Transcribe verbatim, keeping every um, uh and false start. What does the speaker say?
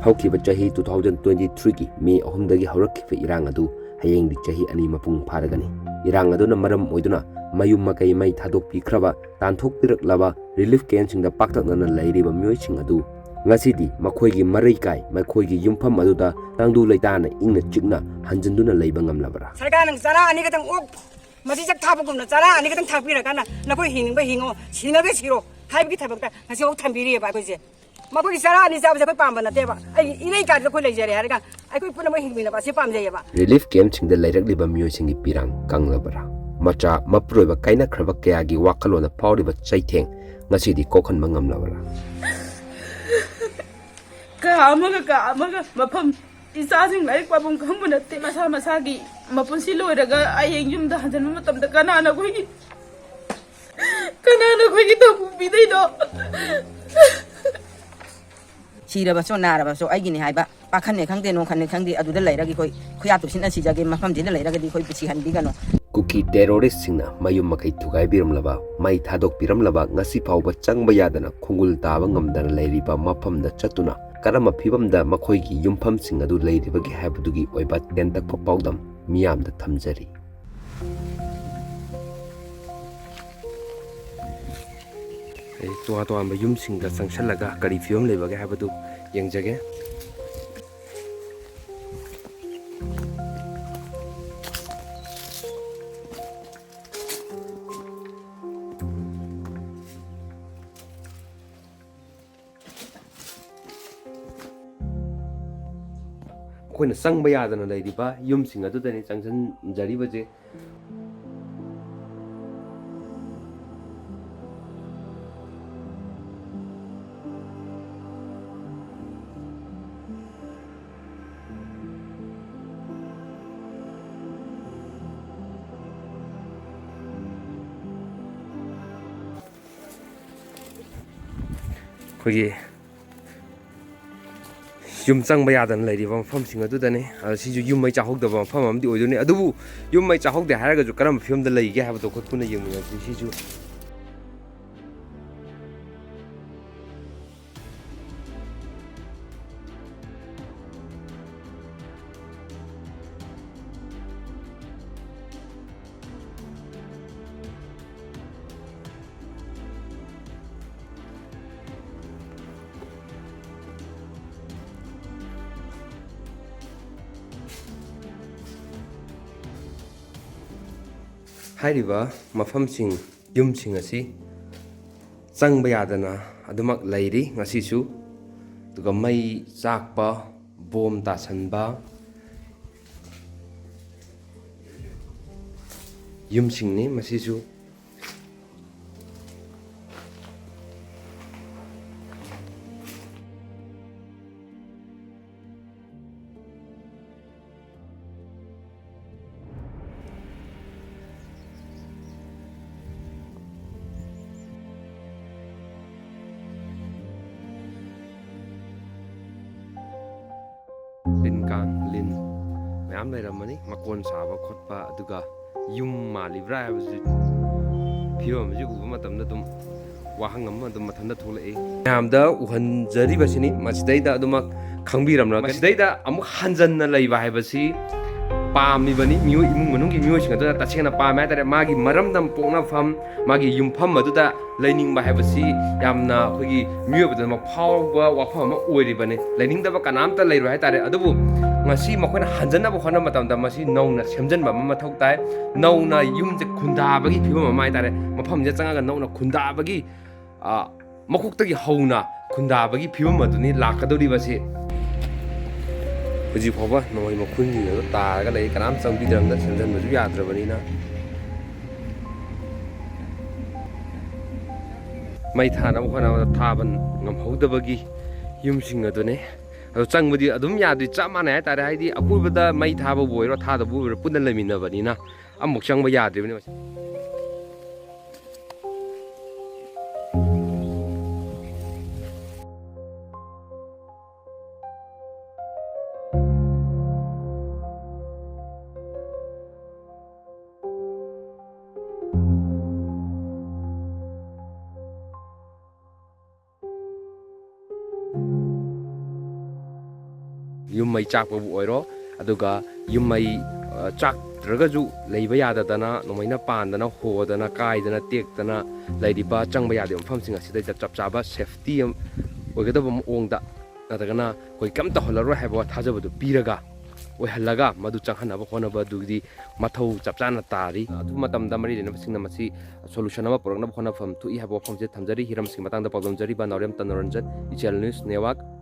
ꯍꯧꯈꯤꯕ ꯆꯍꯤ two thousand twenty-threeꯒꯤ May ꯑꯍꯨꯝꯗꯒꯤ ꯍꯧꯔꯛꯈꯤꯕ ꯏꯔꯥꯡ ꯑꯗꯨ ꯍꯌꯦꯡꯗꯤ ꯆꯍꯤ ꯑꯅꯤ ꯃꯄꯨꯡ ꯐꯥꯔꯒꯅꯤ꯫ ꯏꯔꯥꯡ ꯑꯗꯨꯅ ꯃꯔꯝ ꯑꯣꯏꯗꯨꯅ ꯃꯌꯨꯝ ꯃꯀꯩ ꯃꯩ ꯊꯥꯗꯣꯛꯄꯤꯈ꯭ꯔꯕ, ꯇꯥꯟꯊꯣꯛꯄꯤꯔꯛꯂꯕ relief campꯁꯤꯡꯗ ꯄꯥꯛꯇꯛꯅꯅ ꯂꯩꯔꯤꯕ ꯃꯤꯑꯣꯏꯁꯤꯡ ꯑꯗꯨ ꯉꯁꯤꯗꯤ ꯃꯈꯣꯏꯒꯤ ꯃꯔꯩ ꯀꯥꯏ, ꯃꯈꯣꯏꯒꯤ ꯌꯨꯝꯐꯝ ꯑꯗꯨꯗ ꯇꯪꯗꯨ ꯂꯩꯇꯥꯅ ꯏꯪꯅ ꯆꯤꯛꯅ ꯍꯟꯖꯤꯟꯗꯨꯅ ꯂꯩꯕ ꯉꯝꯂꯕ꯭ꯔꯥ? ꯁꯔꯀꯥꯔꯅ ꯆꯔꯥ ꯑꯅꯤ ꯈꯛꯇꯪ ꯑꯣꯛ ꯃꯆꯤꯟꯖꯥꯛ ꯊꯥꯕꯒꯨꯝꯅ ꯆꯔꯥ ꯑꯅꯤ ꯈꯛꯇꯪ ꯊꯥꯛꯄꯤꯔꯀꯥꯟꯗ ꯅꯈꯣꯏ ꯍꯤꯡꯅꯤꯡꯕ ꯍꯤꯡꯉꯣ, ꯁꯤꯅꯤꯡꯉꯒ ꯁꯤꯔꯣ ꯍꯥꯏꯕꯒꯤ ꯊꯕꯛꯇ ꯉꯁꯤꯐꯥꯎ ꯊꯝꯕꯤꯔꯤꯑꯕ ꯑꯩꯈꯣꯏꯁꯦ꯫ ꯃꯈꯣꯏꯒꯤ ꯆꯔꯥ ꯑꯅꯤ ꯆꯥꯕꯁꯦ ꯑꯩꯈꯣꯏ ꯄꯥꯝꯕ ꯅꯠꯇꯦꯕ꯫ ꯑꯩꯒꯤ ꯏꯔꯩꯀꯥꯏꯗ ꯑꯩꯈꯣꯏ ꯂꯩꯖꯔꯦ ꯍꯥꯏꯔꯒ ꯑꯩꯈꯣꯏ ꯄꯨꯝꯅꯃꯛ ꯍꯤꯡꯃꯤꯟꯅꯕ ꯑꯁꯤ ꯄꯥꯝꯖꯩꯌꯦꯕ꯫ Relief campꯁꯤꯡꯗ ꯂꯩꯔꯛꯂꯤꯕ ꯃꯤꯑꯣꯏꯁꯤꯡꯒꯤ ꯄꯤꯔꯥꯡ ꯀꯪꯂꯕ꯭ꯔꯥ? ꯃꯆꯥ ꯃꯄꯨꯔꯣꯏꯕ ꯀꯥꯏꯅꯈ꯭ꯔꯕ ꯀꯌꯥꯒꯤ ꯋꯥꯈꯜꯂꯣꯟꯗ ꯐꯥꯎꯔꯤꯕ ꯆꯩꯊꯦꯡ ꯉꯁꯤꯗꯤ ꯀꯣꯛꯍꯟꯕ ꯉꯝꯂꯕ꯭ꯔꯥ? ꯀꯥ ꯑꯃꯒ ꯀꯥ ꯑꯃꯒ ꯃꯐꯝ, ꯏꯆꯥꯁꯤꯡ ꯂꯥꯏꯔꯤꯛ ꯄꯥꯐꯝ ꯈꯪꯕ ꯅꯠꯇꯦ꯫ ꯃꯁꯥ ꯃꯁꯥꯒꯤ ꯃꯄꯨꯟꯁꯤ ꯂꯣꯏꯔꯒ ꯍꯌꯦꯡ ꯌꯨꯝꯗ ꯍꯟꯖꯤꯟꯕ ꯃꯇꯝꯗ ꯀꯅꯥꯅ ꯑꯩꯈꯣꯏꯒꯤ, ꯀꯅꯥꯅ ꯑꯩꯈꯣꯏꯒꯤ ꯊꯧꯄꯨ ꯄꯤꯗꯣꯏꯅꯣ? ꯁꯤꯔꯕꯁꯨ ꯅꯥꯔꯕꯁꯨ ꯑꯩꯒꯤꯅꯤ ꯍꯥꯏꯕ ꯄꯥꯈꯟꯅꯦ ꯈꯪꯗꯦ, ꯅꯣꯡꯈꯟꯅꯦ ꯈꯪꯗꯦ, ꯑꯗꯨꯗ ꯂꯩꯔꯒ ꯑꯩꯈꯣꯏ ꯈꯨꯌꯥ ꯇꯨꯞꯁꯤꯟꯅ ꯁꯤꯖꯒꯦ, ꯃꯐꯝꯁꯤꯗ ꯂꯩꯔꯒꯗꯤ ꯑꯩꯈꯣꯏ ꯁꯤꯍꯟꯕꯤꯒꯅꯨ꯫ ꯀꯨꯀꯤ terroristꯁꯤꯡꯅ ꯃꯌꯨꯝ ꯃꯀꯩ ꯊꯨꯒꯥꯏꯕꯤꯔꯝꯂꯕ, ꯃꯩ ꯊꯥꯗꯣꯛꯄꯤꯔꯝꯂꯕ, ꯉꯁꯤ ꯐꯥꯎꯕ ꯆꯪꯕ ꯌꯥꯗꯅ ꯈꯣꯡꯒꯨꯜ ꯇꯥꯕ ꯉꯝꯗꯅ ꯂꯩꯔꯤꯕ ꯃꯐꯝꯗ ꯆꯠꯇꯨꯅ ꯀꯔꯝꯕ ꯐꯤꯕꯝꯗ ꯃꯈꯣꯏꯒꯤ ꯌꯨꯝꯐꯝꯁꯤꯡ ꯑꯗꯨ ꯂꯩꯔꯤꯕꯒꯦ ꯍꯥꯏꯕꯗꯨꯒꯤ ꯑꯣꯏꯕ ꯇꯦꯟꯇꯛꯄ ꯄꯥꯎꯗꯝ ꯃꯤꯌꯥꯝꯗ ꯊꯝꯖꯔꯤ꯫ ꯑꯩ ꯇꯣꯉꯥꯟ ꯇꯣꯉꯥꯟꯕ ꯌꯨꯝꯁꯤꯡꯗ ꯆꯪꯁꯜꯂꯒ ꯀꯔꯤ ꯐꯤꯕꯝ ꯂꯩꯕꯒꯦ ꯍꯥꯏꯕꯗꯨ ꯌꯦꯡꯖꯒꯦ꯫ ꯑꯩꯈꯣꯏꯅ ꯆꯪꯕ ꯌꯥꯗꯅ ꯂꯩꯔꯤꯕ ꯌꯨꯝꯁꯤꯡ ꯑꯗꯨꯗꯅꯤ ꯆꯪꯁꯤꯟꯖꯔꯤꯕꯁꯦ꯫ ꯑꯩꯈꯣꯏꯒꯤ ꯌꯨꯝ ꯆꯪꯕ ꯌꯥꯗꯅ ꯂꯩꯔꯤꯕ ꯃꯐꯝꯁꯤꯡ ꯑꯗꯨꯗꯅꯤ꯫ ꯑꯗꯣ ꯁꯤꯁꯨ ꯌꯨꯝ ꯃꯩ ꯆꯥꯍꯧꯗꯕ ꯃꯐꯝ ꯑꯃꯗꯤ ꯑꯣꯏꯗꯣꯏꯅꯤ꯫ ꯑꯗꯨꯕꯨ ꯌꯨꯝ ꯃꯩ ꯆꯥꯍꯧꯗꯦ ꯍꯥꯏꯔꯒꯁꯨ ꯀꯔꯝꯕ ꯐꯤꯕꯝꯗ ꯂꯩꯒꯦ ꯍꯥꯏꯕꯗꯣ ꯑꯩꯈꯣꯏ ꯄꯨꯟꯅ ꯌꯦꯡꯃꯤꯟꯅꯁꯤ꯫ ꯁꯤꯁꯨ ꯍꯥꯏꯔꯤꯕ ꯃꯐꯝꯁꯤꯡ, ꯌꯨꯝꯁꯤꯡ ꯑꯁꯤ ꯆꯪꯕ ꯌꯥꯗꯅ ꯑꯗꯨꯃꯛ ꯂꯩꯔꯤ ꯉꯁꯤꯁꯨ꯫ ꯑꯗꯨꯒ ꯃꯩ ꯆꯥꯛꯄ, ꯕꯣꯝ ꯇꯥꯁꯟꯕ ꯌꯨꯝꯁꯤꯡꯅꯤ ꯃꯁꯤꯁꯨ꯫ ꯂꯤꯟ ꯀꯥꯡ, ꯂꯤꯟ ꯃꯌꯥꯝ ꯂꯩꯔꯝꯃꯅꯤ꯫ ꯃꯀꯣꯟ ꯁꯥꯕ ꯈꯣꯠꯄ, ꯑꯗꯨꯒ ꯌꯨꯝ ꯃꯥꯜꯂꯤꯕ꯭ꯔꯥ ꯍꯥꯏꯕꯁꯤ, ꯐꯤꯕꯝ ꯑꯁꯤ ꯎꯕ ꯃꯇꯝꯗ ꯑꯗꯨꯝ ꯋꯥꯍꯪ ꯑꯃ ꯑꯗꯨꯝ ꯃꯊꯟꯇ ꯊꯣꯛꯂꯛꯏ꯫ ꯃꯌꯥꯝꯗ ꯎꯍꯟꯖꯔꯤꯕꯁꯤꯅꯤ꯫ ꯃꯁꯤꯗꯩꯗ ꯑꯗꯨꯃꯛ ꯈꯪꯕꯤꯔꯝꯂꯒꯅꯤ꯫ ꯃꯁꯤꯗꯩꯗ ꯑꯃꯨꯛ ꯍꯟꯖꯟꯅ ꯂꯩꯕ ꯍꯥꯏꯕꯁꯤ ꯄꯥꯝꯃꯤꯕꯅꯤ꯫ ꯃꯤꯑꯣꯏ, ꯏꯃꯨꯡ ꯃꯅꯨꯡꯒꯤ ꯃꯤꯑꯣꯏꯁꯤꯡ ꯑꯗꯨꯅ ꯇꯁꯦꯡꯅ ꯄꯥꯝꯃꯦ ꯍꯥꯏꯇꯥꯔꯦ꯫ ꯃꯥꯒꯤ ꯃꯔꯝꯗꯝ ꯄꯣꯛꯅꯐꯝ, ꯃꯥꯒꯤ ꯌꯨꯝꯐꯝ ꯑꯗꯨꯗ ꯂꯩꯅꯤꯡꯕ ꯍꯥꯏꯕꯁꯤ ꯌꯥꯝꯅ ꯑꯩꯈꯣꯏꯒꯤ ꯃꯤꯑꯣꯏꯕꯗ ꯐꯥꯎꯕ ꯋꯥꯐꯝ ꯑꯃ ꯑꯣꯏꯔꯤꯕꯅꯤ꯫ ꯂꯩꯅꯤꯡꯗꯕ ꯀꯅꯥꯝꯇ ꯂꯩꯔꯣꯏ ꯍꯥꯏꯇꯥꯔꯦ꯫ ꯑꯗꯨꯕꯨ ꯉꯁꯤ ꯃꯈꯣꯏꯅ ꯍꯟꯖꯟꯅꯕ ꯍꯣꯠꯅꯕ ꯃꯇꯝꯗ ꯃꯁꯤ ꯅꯧꯅ ꯁꯦꯝꯖꯤꯟꯕ ꯑꯃ ꯃꯊꯧ ꯇꯥꯏ꯫ ꯅꯧꯅ ꯌꯨꯝꯁꯦ ꯈꯨꯟꯗꯥꯕꯒꯤ ꯐꯤꯕꯝ ꯑꯃ ꯍꯥꯏꯇꯥꯔꯦ꯫ ꯃꯐꯝꯁꯤꯗ ꯆꯪꯉꯒ ꯅꯧꯅ ꯈꯨꯟꯗꯥꯕꯒꯤ, ꯑ, ꯃꯀꯣꯛꯇꯒꯤ ꯍꯧꯅ ꯈꯨꯟꯗꯥꯕꯒꯤ ꯐꯤꯕꯝ ꯑꯗꯨꯅꯤ ꯂꯥꯛꯀꯗꯧꯔꯤꯕꯁꯤ꯫ ꯍꯧꯖꯤꯛ ꯐꯥꯎꯕ ꯅꯣꯡꯃꯩ ꯃꯈꯨꯟꯁꯤꯡ ꯑꯗꯨ ꯇꯥꯔꯒ ꯂꯩ꯫ ꯀꯅꯥꯝ ꯆꯪꯕꯤꯗ꯭ꯔꯕꯅꯤꯅ, ꯁꯦꯝꯖꯤꯟꯕꯁꯨ ꯌꯥꯗ꯭ꯔꯕꯅꯤꯅ꯫ ꯃꯩ ꯊꯥꯅꯕ ꯍꯣꯠꯅꯕꯗ ꯊꯥꯕ ꯉꯝꯍꯧꯗꯕꯒꯤ ꯌꯨꯝꯁꯤꯡ ꯑꯗꯨꯅꯤ꯫ ꯑꯗꯣ ꯆꯪꯕꯗꯤ ꯑꯗꯨꯝ ꯌꯥꯗ꯭ꯔꯤ, ꯆꯞ ꯃꯥꯟꯅꯩ ꯍꯥꯏꯇꯥꯔꯦ꯫ ꯍꯥꯏꯗꯤ ꯑꯀꯣꯏꯕꯗ ꯃꯩ ꯊꯥꯕꯕꯨ ꯑꯣꯏꯔꯣ, ꯊꯥꯗꯕꯕꯨ ꯑꯣꯏꯔꯣ, ꯄꯨꯟꯅ ꯂꯩꯃꯤꯟꯅꯕꯅꯤꯅ ꯑꯃꯨꯛ ꯆꯪꯕ ꯌꯥꯗ꯭ꯔꯤꯕꯅꯤ꯫ ꯌꯨꯝ ꯃꯩ ꯆꯥꯛꯄꯕꯨ ꯑꯣꯏꯔꯣ, ꯑꯗꯨꯒ ꯌꯨꯝ ꯃꯩ, ꯑ, ꯆꯥꯛꯇ꯭ꯔꯒꯁꯨ ꯂꯩꯕ ꯌꯥꯗꯗꯅ, ꯅꯣꯡꯃꯩꯅ ꯄꯥꯟꯗꯅ, ꯍꯣꯗꯅ, ꯀꯥꯏꯗꯅ, ꯇꯦꯛꯇꯅ ꯂꯩꯔꯤꯕ ꯆꯪꯕ ꯌꯥꯗꯕ ꯃꯐꯝꯁꯤꯡ ꯑꯁꯤꯗꯩꯗ ꯆꯞ ꯆꯥꯕ safety ꯑꯃ ꯑꯣꯏꯒꯗꯕ ꯃꯑꯣꯡꯗ, ꯅꯠꯇ꯭ꯔꯒꯅ ꯑꯩꯈꯣꯏ ꯀꯩꯝ ꯇꯧꯍꯜꯂꯔꯣꯏ ꯍꯥꯏꯕ ꯊꯥꯖꯕꯗꯨ ꯄꯤꯔꯒ, ꯑꯣꯏꯍꯜꯂꯒ ꯃꯗꯨ ꯆꯪꯍꯟꯅꯕ ꯍꯣꯠꯅꯕ ꯑꯗꯨꯒꯤꯗꯤ ꯃꯊꯧ ꯆꯞ ꯆꯥꯅ ꯇꯥꯔꯤ꯫ ꯑꯊꯨꯕ ꯃꯇꯝꯗ ꯃꯔꯤ ꯂꯩꯅꯕꯁꯤꯡꯅ ꯃꯁꯤ solution ꯑꯃ ꯄꯨꯔꯛꯅꯕ ꯍꯣꯠꯅꯐꯝ ꯊꯣꯛꯏ ꯍꯥꯏꯕ ꯋꯥꯐꯝꯁꯦ ꯊꯝꯖꯔꯤ꯫ ꯍꯤꯔꯝꯁꯤꯒꯤ ꯃꯇꯥꯡꯗ ꯄꯥꯎꯗꯝꯖꯔꯤꯕ ꯅꯥꯎꯔꯦꯝ ꯇꯅꯣꯔꯟꯖꯟ, ꯏꯆꯦꯜ News Network꯫